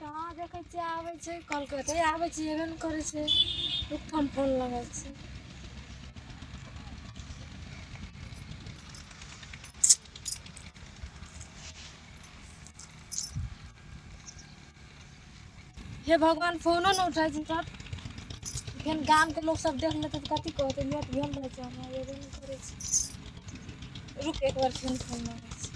कहाँ देखै छियै आबै छै कहलकै आबै छै एबे नहि करै छै। रुक हम फोन लगै छी। हे भगवान, फोनो नहि उठै छै सब। फेर गामके लोक सब देख लेतै तऽ कथी कहतै? लेट भेल रहै छै, हमरा एबे नहि करै छै। रुक, एक बार फेर फोन लगै छै।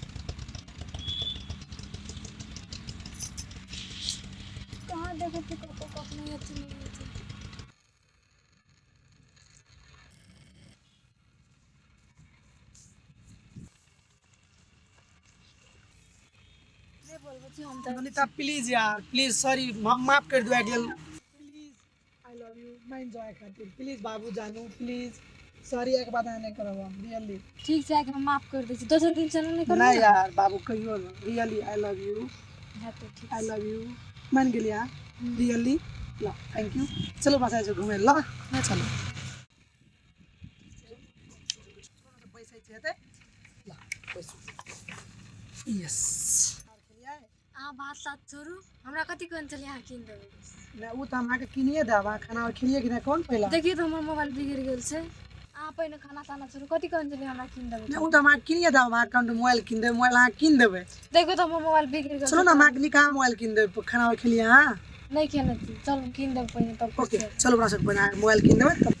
कहाँ देखै छियै, कतहु कखनो अथी नहि होइ छै। नहि बोलबै छी हम तऽ। नवनीता प्लीज यार, प्लीज सॉरी, माफ कर दू गेल। प्लीज, I love you, मान जाओ खातिर प्लीज। बाबू जानू, प्लीज सॉरी, एक बात नहि करब हम, रियली। ठीक छै, आके हम माफ कर दै छी। दोसर दिन चलू, नहि करबै। नहीं यार बाबू, कहियो ना, रियली I love you. हँ तऽ ठीक। I love you, मान गेलियै अहाँ? रियली ल, thank you. चलो बस आज घुमै ल। चलो बैसै छै हेतै, ल बैसू। यस। अहाँ बात सात छोड़ू, हमरा कथी कहने छलियै अहाँ कीन देबै? नहि, ओ तऽ हम अहाँके किनिए देब। अहाँ खाना आर खेलियै कि नहि? कोन पहिला? देखियौ तऽ हमर मोबाइल बिगड़ि गेल छै। अहाँ पहिने खाना ताना छोड़ू, कथी कहने छलियै हमरा कीन देबै? नहि, ओ तऽ हम अहाँके किनिए देब। अहाँके कन मोबाइल कीन देबै, मोबाइल अहाँ कीन देबै। देखियौ तऽ हमर मोबाइल बिगड़ि गेल। चलू ने, हम अहाँके नीक अहाँ मोबाइल कीन देबै। खाना आर खेलियै अहाँ? नहि खेने छी। चलू, कीन देबै पहिने तब। ओके, चलू अपना सबके पहिने अहाँके मोबाइल कीन देबै तब।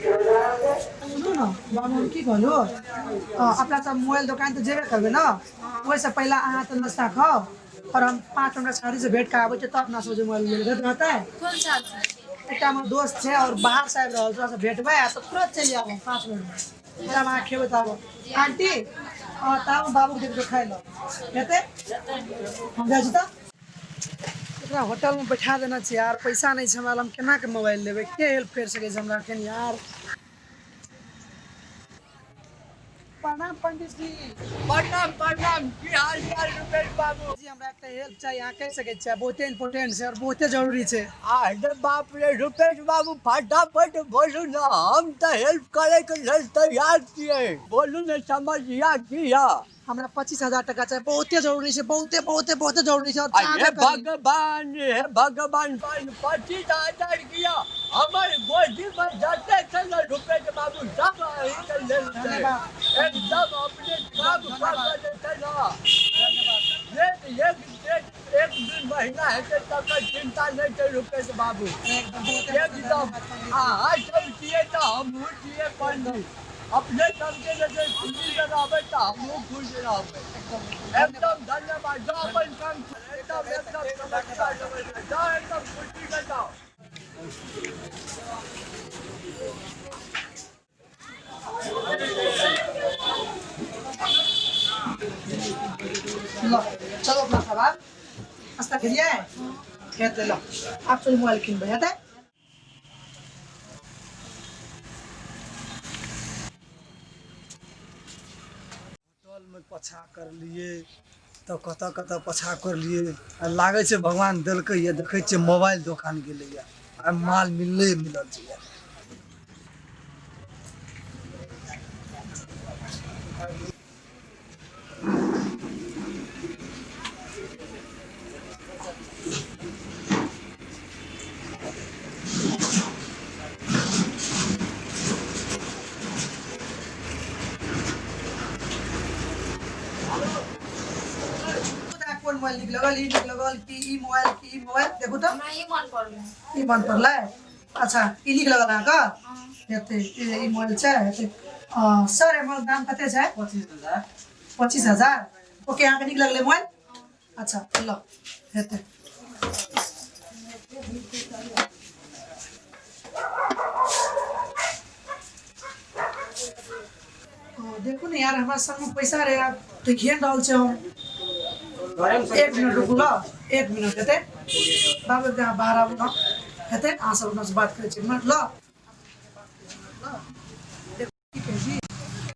सुनू ने बाबू, हम की कहलहुँ, अपना सब मोबाइल दोकान तऽ जेबे करबै ने, ओहिसँ पहिला अहाँ तऽ नाश्ता खाउ और हम 5 मिनट शादी से भेंट के आबै छियै, तब अपना सब जे मोबाइल लेबै रहतै। कोन साल से? एकटा हमर दोस्त छै और बाहर से आबि रहल छै, ओकरासँ भेटबै आ तऽ तुरंत चलि आयब हम 5 मिनटमे। तब अहाँ खेबै तब। आंटी, तब बाबूके देखियौ खाइ लए हेतै। हम जाइ छी तऽ। एकरा होटलमे बैठा देने छै यार, पैसा नहि छै हमरा लग, हम केना के मोबाइल लेबै? के हेल्प करि सकै छै हमरा एखन यार? प्रणाम पंडित जी। प्रणाम प्रणाम, की हाल चाल रुपेश बाबू? जी, हमरा एकटा हेल्प चाही, अहाँ कहि सकै छियै? बहुते इम्पोर्टेंट छै और बहुते जरूरी छै। अरे बाप रे रुपेश बाबू, फटाफट बोलू ने, हम तऽ हेल्प करैके लेल तैयार छियै। बोलू ने, समस्या की यऽ? हमरा 25,000 टका चाही, बहुते जरूरी छै, बहुते बहुते बहुते जरूरी छै और अरे चाहबे करी। भगवान, हे भगवान, 25,000 किया? हमर गोदी में जते छै ने रुपेश बाबू, सब अहींके लेल छै। धन्यवाद। एकदम अपने काम कऽ कऽ जे छै ने, एक एक एक एक दू महीना हेतै तकर चिंता नहि छै रुपेश बाबू। एकदम बहुते एकदम धन्यवाद पंडित जी। अहाँ सब छियै तऽ हमहूँ छियै पंडित। अपने सबके जे छै खुशीसँ रहबै तऽ हमहूँ खुश रहबै। एकदम। एकदम धन्यवाद। जाउ अपन काम, एकदम एकदम नमस्कार नमस्कार, जाउ एकदम खुशीसँ जाउ। ल चलो अपना सब आब नाश्ता खेलियै, हेतै। ल आब चलू, मोबाइल किनबै, हेतै। होटलमे पछा करलियै तऽ कतऽ कतऽ पछा करलियै आ लागै छै भगवान देलकै यऽ। देखै छियै मोबाइल दोकान गेलैया आ माल मिलले मिलल छै। कोन मोबाइल नीक लगल? ई नीक लगल कि ई मोबाइल कि ई मोबाइल? देखू तऽ। हमरा ई मन पड़लै। ई मन पड़लै। अच्छा, ई नीक लगल अहाँके? हेतै, ई मोबाइल छै, हेतै। सर, एकर दाम कते छै? 25,000। 25,000। ओके, अहाँके नीक लगलै मोबाइल? अच्छा, ल हेतै। देखू ने यार, हमरा संगमे पैसा रहे, आब देखिए ने रहल छै हम। एक मिनट रुकू ल, एक मिनट हेतै। बाबू, अहाँ बाहर आबू ने, हेतै। अहाँ सब अपनासँ बात करै छी, एक मिनट ल। देखू, की कहै छी,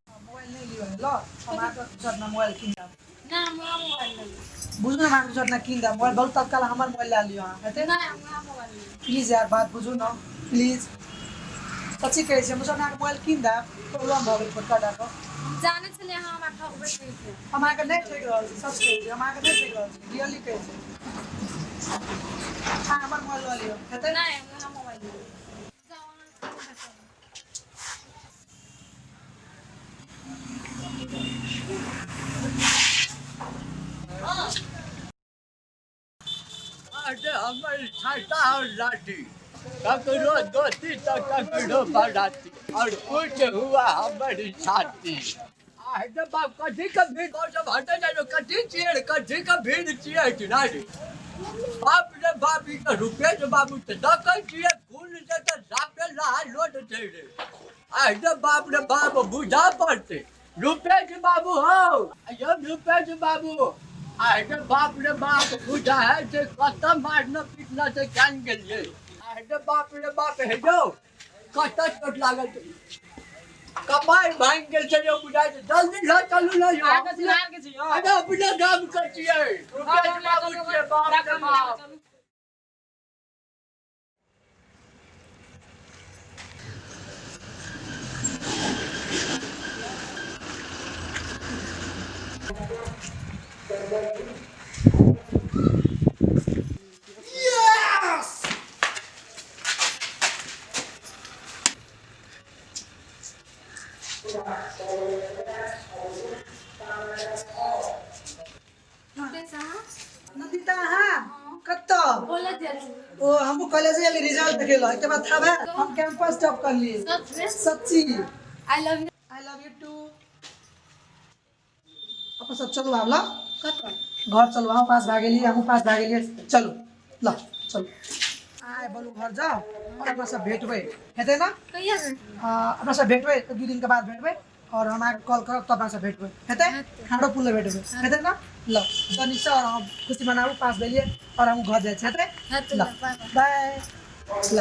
मोबाइल नहि लिअ, ल हम अहाँके दोसर मोबाइल कीन देब। नहि, हम वएह मोबाइल लेबै। बुझू ने, अहाँके दोसर कीन देब मोबाइल बहुत, तत्काल हमर मोबाइल लए लियौ अहाँ, हेतै? नहि, हम वएह मोबाइल लेबै। प्लीज यार, बात बुझू ने प्लीज। कथी कहै छी, हम दोसर अहाँके मोबाइल कीन देब, प्रॉब्लम भऽ गेल छोटका टाके। हम जानै छलियै अहाँ हमरा ठकबै कहिके। हम अहाँके नहि ठकि रहल छी, सच कहै छी, हम अहाँके नहि ठकि रहल छी, रियली कहै छी। अहाँ हमर मोबाइल लऽ लिअ, हेतै? नहि, हम वएह मोबाइल लेबै। जाउ अहाँ। अरे हमर छाता और लाठी, ककरो दोस्ती तऽ ककरो बराती, और कुछ हुआ हमर छाती। आहे बाप, कथी के भीड़ सब हटे जाय, कथी छियै, कथी के भीड़ छियै रे? बाप रे बाप, ई तऽ रुपेश बाबू तऽ देखै छियै खून से तऽ साफे लहा लोट छै रे। आहे बाप रे बाप, बुझा पड़तै रुपेश बाबू हौ यौ, रुपेश बाबू। आहे बाप रे बाप, बुझा है छै कतऽ मारना पीटना छै, जान गेलियै। आहे बाप रे बाप, हे यौ, कतऽ चोट लागल छै? कपार भांगि गेल छै यौ, बुझाइ छै। जल्दी लऽ चलू ने यौ। अरे अपने गाम के छियै, रुपेश बाबू छियै। बाप रे बाप। नंदिता, अहाँ कतऽ? कॉलेज जाइ छी। ओ हमहूँ कॉलेज एली रिजल्ट देखेलहुँ। एके बात था भेल, हम कैंपस टॉप करलियै। सच में? सच्ची। I love you. I love you too. अपन सब चलू आब ल। कतऽ? घर चलू। अहूँ पास भए गेलियै, हमहूँ पास भए गेलियै, चलू ल, चलू। आइ बोलू घर जाउ और अपना सब भेटबै, हेतै ने? कहिया? अपना सब भेटबै, 2 दिनके बाद भेटबै और हम अहाँके कॉल करब, तब अपना सब भेटबै, हेतै? हेतै। खानो पुल भेटबै, हेतै ने? ल तनिसँ और हम खुशी मनाबू, पास भेलियै और हम घर जाइ छी, हेतै? हेतै। ल। बाय। बाय ल।